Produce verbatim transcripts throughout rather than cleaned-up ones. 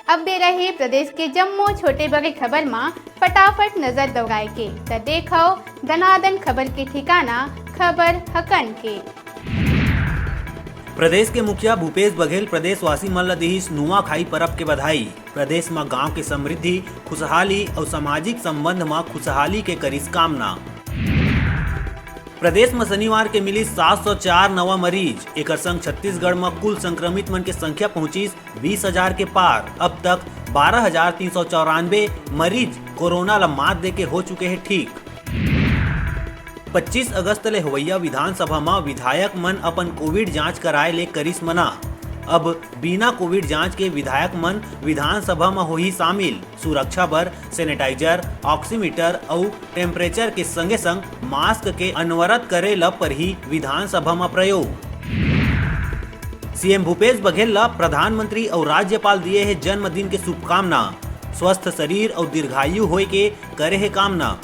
अब बेरा हे प्रदेश के जम्मो छोटे बड़े खबर म फटाफट नजर दौड़ाए के, त देखव दनादन खबर के ठिकाना, खबर हकन के। प्रदेश के मुखिया भूपेश बघेल प्रदेशवासी मन ल दिहिस नुआखाई परब के बधाई। प्रदेश म गांव के समृद्धि, खुशहाली अउ सामाजिक संबंध म खुशहाली के करिस कामना। प्रदेश म शनिवार के मिलिस सात सौ चार नवा मरीज। एकर संग छत्तीसगढ़ म कुल संक्रमित मन के संख्या पहुंचिस बीस हजार के पार। अब तक बारह हजार तीन सौ चौरानबे मरीज कोरोना ल मात देके हो चुके हे ठीक। पच्चीस अगस्त ले होवइया विधानसभा म विधायक मन अपन कोविड जांच कराए ले करिस मना। अब बिना कोविड जांच के विधायक मन विधानसभा म होही शामिल। सुरक्षा बर सैनिटाइजर, ऑक्सीमीटर अउ टेम्परेचर के संगे संग मास्क के अनवरत करे ल परही विधानसभा म प्रयोग। सीएम भूपेश बघेल ल प्रधानमंत्री अउ राज्यपाल दिए हे जन्मदिन के शुभकामना। स्वस्थ शरीर अउ दीर्घायु होए के करे हे कामना।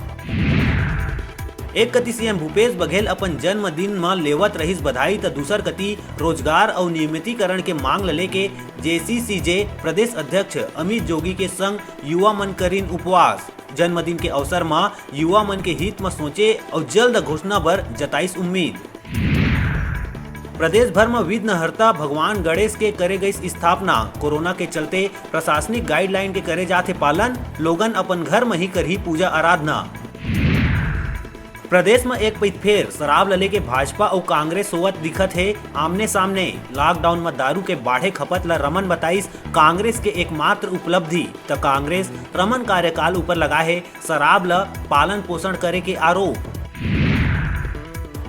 एक कति सीएम भूपेश बघेल अपन जन्मदिन म लेवत रहिस बधाई, त दूसर कति रोजगार अउ नियमितीकरण के मांग ल लेके जेसीसीजे प्रदेश अध्यक्ष अमित जोगी के संग युवा मन करिन उपवास। जन्मदिन के अवसर म युवा मन के हित म सोचे अउ जल्द घोषणा बर जताइस उम्मीद। प्रदेश भर म विघ्नहर्ता भगवान गणेश के करे गइस स्थापना। कोरोना के चलते प्रशासनिक गाइडलाइन के करे जाथे पालन, लोगन अपन घर म ही करही पूजा आराधना। प्रदेश म एक पइत फेर शराब ल लेके भाजपा अउ कांग्रेस होवत दिखत हे आमने सामने। लॉकडाउन म दारू के बाढ़े खपत ल रमन बताइस कांग्रेस के एकमात्र उपलब्धि, त कांग्रेस रमन कार्यकाल ऊपर लगाए हे शराब ल पालन पोषण करे के आरोप।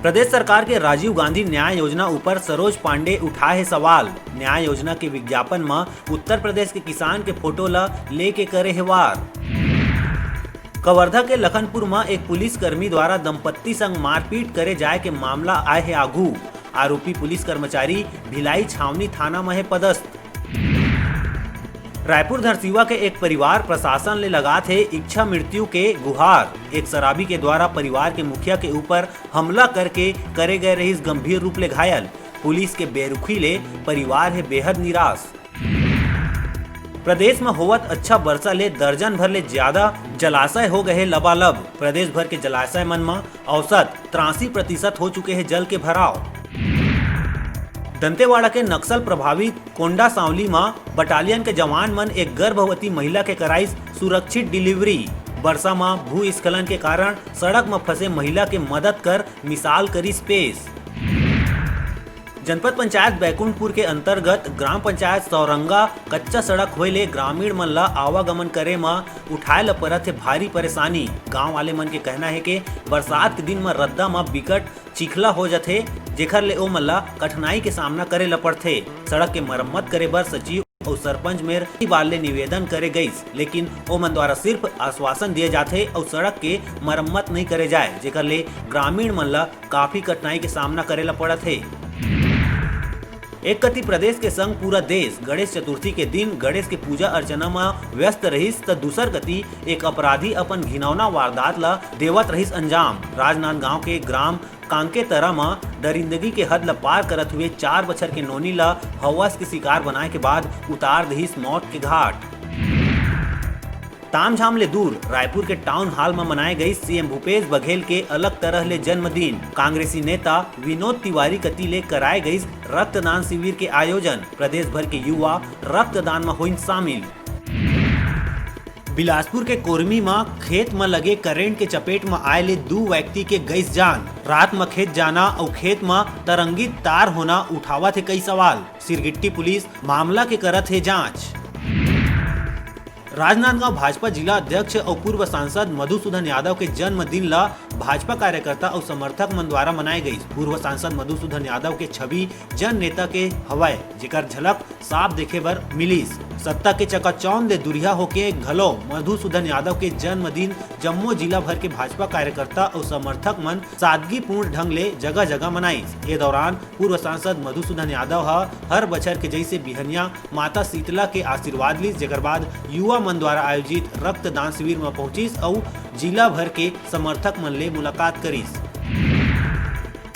प्रदेश सरकार के राजीव गांधी न्याय योजना ऊपर सरोज पांडे उठाए हे सवाल। न्याय योजना के विज्ञापन म उत्तर प्रदेश के किसान के फोटो ल लेके करे हे वार। कवर्धा के लखनपुर म एक पुलिसकर्मी द्वारा दंपत्ति संग मारपीट करे जाय के मामला आए हे आघू। आरोपी पुलिस कर्मचारी भिलाई छावनी थाना म हे पदस्थ। रायपुर धरसीवा के एक परिवार प्रशासन ले लगात हे इच्छा मृत्यु के गुहार। एक शराबी के द्वारा परिवार के मुखिया के ऊपर हमला करके करे गए रहिस गंभीर रूप ले घायल। पुलिस के बेरुखी ले परिवार हे बेहद निराश। प्रदेश म होवत अच्छा बरसा ले दर्जन भर ले ज्यादा जलाशय हो गए हे लबालब। प्रदेश भर के जलाशय मन म औसत तिरासी प्रतिशत हो चुके हे जल के भराव। दंतेवाड़ा के नक्सल प्रभावित कोंडा सांवली म बटालियन के जवान मन एक गर्भवती महिला के कराइस सुरक्षित डिलीवरी। बरसा म भूस्खलन के कारण सड़क म फंसे महिला के मदद कर मिसाल करिस पेश। जनपद पंचायत बैकुंठपुर के अंतर्गत ग्राम पंचायत सौरंगा कच्चा सड़क होए ले ग्रामीण मन ल आवागमन करे म उठाए ल परत हे भारी परेशानी। गांव वाले मन के कहना हे के बरसात के दिन म रद्दा म बिकट चिखला हो जथे, जेखर ले ओमन ल कठिनाई के सामना करे ल पड़थे। सड़क के मरम्मत करे बर सचिव अउ सरपंच मेर कई बार ले निवेदन करे गइस, लेकिन ओमन द्वारा सिर्फ आश्वासन दिए जाथे अउ सड़क के मरम्मत नइ करे जाए, जेकर ले ग्रामीण मन ल काफी कठिनाई के सामना करे ल पड़त हे। एक कति प्रदेश के संग पूरा देश गणेश चतुर्थी के दिन गणेश के पूजा अर्चना म व्यस्त रहिस, त दूसर कति एक अपराधी अपन घिनौना वारदात ल देवत रहिस अंजाम। राजनांदगांव के ग्राम कांकेतरा म दरिंदगी के हद ल पार करत हुए चार बछर के नोनी ल हवस के शिकार बनाए के बाद उतार दिहिस मौत के घाट। तामझाम ले दूर रायपुर के टाउन हॉल म मनाए गई सीएम भूपेश बघेल के अलग तरह ले जन्मदिन। कांग्रेसी नेता विनोद तिवारी कति ले कराए गई रक्तदान शिविर के आयोजन। प्रदेश भर के युवा रक्तदान म होइन शामिल। बिलासपुर के कोरमी म खेत म लगे करंट के चपेट म आए ले दू व्यक्ति के गइस जान। रात म खेत जाना अउ खेत म तरंगित तार होना उठावत हे कई सवाल। सिरगिट्टी पुलिस मामला के करत हे जांच। राजनांदगांव भाजपा जिला अध्यक्ष अउ पूर्व सांसद मधुसूदन यादव के जन्मदिन ल भाजपा कार्यकर्ता अउ समर्थक मन द्वारा मनाए गइस। पूर्व सांसद मधुसूदन यादव के छवि जन नेता के हवय, जेकर झलक साफ देखे बर मिलिस। सत्ता के चकाचौंध ले दुरिहा होके घलो मधुसूदन यादव के जन्मदिन जम्मो जिला भर के भाजपा कार्यकर्ता अउ समर्थक मन सादगीपूर्ण ढंग ले जगह-जगह मनाइस। ए दौरान पूर्व सांसद मधुसूदन यादव ह हर बछर के जइसे बिहनिया माता शीतला के आशीर्वाद लिस, जेकर बाद युवा मन द्वारा आयोजित रक्तदान शिविर म पहुंचिस अउ जिला भर के समर्थक मन ले मुलाकात करिस।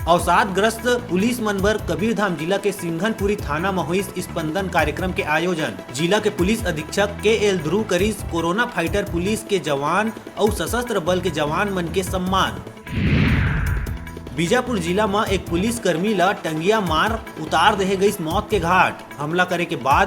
अवसादग्रस्त पुलिस मन बर कबीरधाम जिला के सिंघनपुरी थाना म होइस स्पंदन कार्यक्रम के आयोजन। जिला के पुलिस अधीक्षक के एल ध्रुव करिस कोरोना फाइटर पुलिस के जवान अउ सशस्त्र बल के जवान मन के सम्मान। बीजापुर जिला म एक पुलिस कर्मी ल टंगिया मार उतार देहे गइस मौत के घाट। हमला करे के बाद